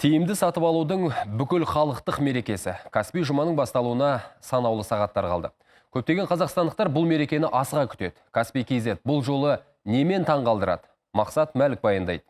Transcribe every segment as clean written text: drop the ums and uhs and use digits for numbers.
Тиімді сатып алудың бүкіл халықтық мерекесі. Каспий жұманың басталуына санаулы сағаттар қалды. Көптеген қазақстандықтар бұл мерекені асыға күтеді. Каспий KZ бұл жолы немен таңғалдырады? Мақсат Мәлік баяндайды.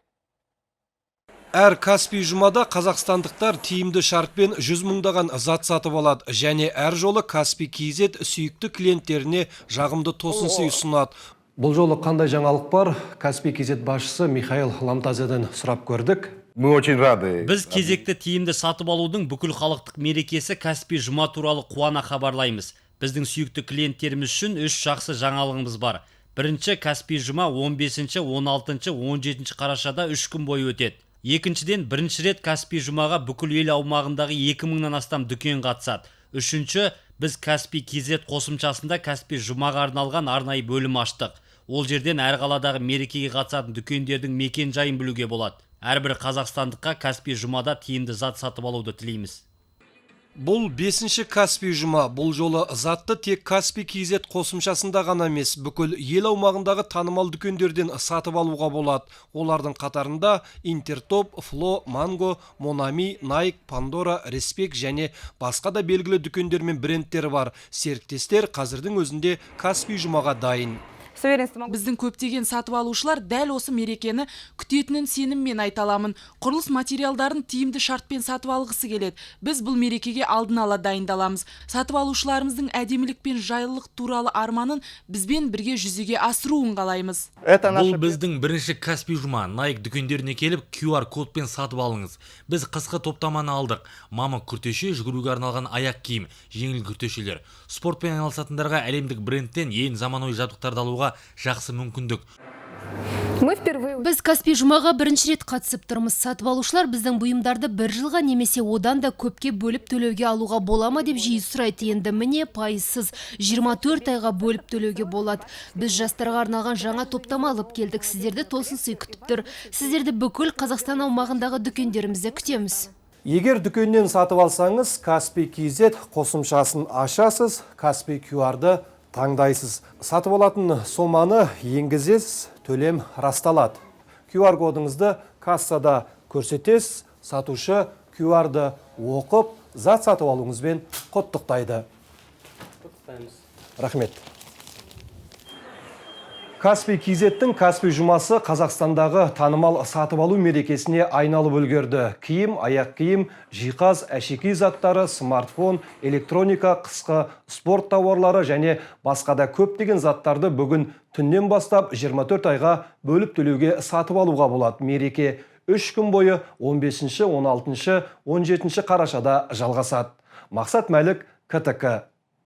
Әр Каспий жұмада қазақстандықтар тиімді шартпен жүз мыңдаған зат сатып алады және әр жолы Каспий KZ сүйікті клиенттеріне жағымды тосын сый ұсынады. Бұл жолы қандай жаңалық бар? Каспий KZ басшысы Михаил Ламтазеден сұрап көрдік. Мы очень рады. Біз кезекті тиімді сатып алудың бүкіл халықтық мерекесі Каспий жұма туралы қуана хабарлаймыз. Біздің сүйікті клиенттеріміз үшін үш жақсы жаңалығымыз бар. Бірінші, Каспий жұма 15, 16, 17 қарашада 3 күн бойы өтеді. Екіншіден, бірінші рет Каспий жұмаға бүкіл ел аумағындағы 2000-нан астам дүкен қатысады. Үшінші, біз Каспий KZ қосымшасында Каспий жұмаға арналған арнайы бөлім аштық. Ол жерден әр қаладағы мерекеге қатысатын дүкендердің мекен жайын білуге болады. Әрбір қазақстандыққа Каспий жұмада тиімді зат сатып алуды тілейміз. Бұл бесінші Каспий жұма. Бұл жолы затты тек Каспий KZ қосымшасында ғана емес, бүкіл ел аумағындағы танымал дүкендерден сатып алуға болады. Олардың қатарында Интертоп, Фло, Манго, Монами, Найк, Пандора, Респект және басқа да белгілі дүкендер мен брендтер бар. Серіктестер қазірдің өзінде Каспий жұмаға дайын. С уверенностью могу Біздің көптеген сатып алушылар дәл осы мерекені күтетінін сеніммен айта аламын. Құрылыс материалдарын тиімді шартпен сатып алғысы келеді. Біз бұл мерекеге алдын ала дайындаламыз. Сатып алушыларымыздың әдемілік пен жайлылық туралы арманын бізбен бірге жүзеге асыруын қалаймыз. Это наша Бұл біздің бірінші Каспий жұма. Nike дүкендеріне келіп, QR кодпен сатып алыңыз. Біз қысқы топтаманы алдық: мамық күртеше, жүгіруге арналған аяқ киім, жеңіл күртешелер. Спортпен айналысатындарға әлемдік брендтен ең заманауи жабдықтарды алуға жақсы мүмкіндік. Мы впервые Біз Каспий жұмаға бірінші рет қатысып тұрмыз. Сатып алушылар біздің бұйымдарды бір жылға немесе одан да көпке бөліп төлеуге алуға бола ма деп жиі сұрайды. Енді міне, пайызсыз 24 айға бөліп төлеуге болады. Біз жастарға арналған жаңа топтама алып келдік. Сіздерді тосын сый күтіп тұр. Сіздерді бүкіл Қазақстан аумағындағы дүкендерімізде күтеміз. Егер дүкеннен сатып алсаңыз, Каспий KZ қосымшасын ашасыз, Каспий QR-ды таңдайсыз. Сатып алатын соманы енгізесіз, төлем расталады. QR кодыңызды кассада көрсетесіз, сатушы QR-ды оқып, зат сатып алуыңызбен құттықтайды. Рахмет. Каспий KZ-тің Каспий жұмасы Қазақстандағы танымал сатып алу мерекесіне айналып үлгерді. Киім, аяқ киім, жиһаз, әшекей заттары, смартфон, электроника, қысқы спорт тауарлары және басқа да көптеген заттарды бүгін түннен бастап 24 айға бөліп төлеуге сатып алуға болады. Мереке 3 күн бойы 15, 16, 17 қарашада жалғасады. Мақсат Мәлік, КТК.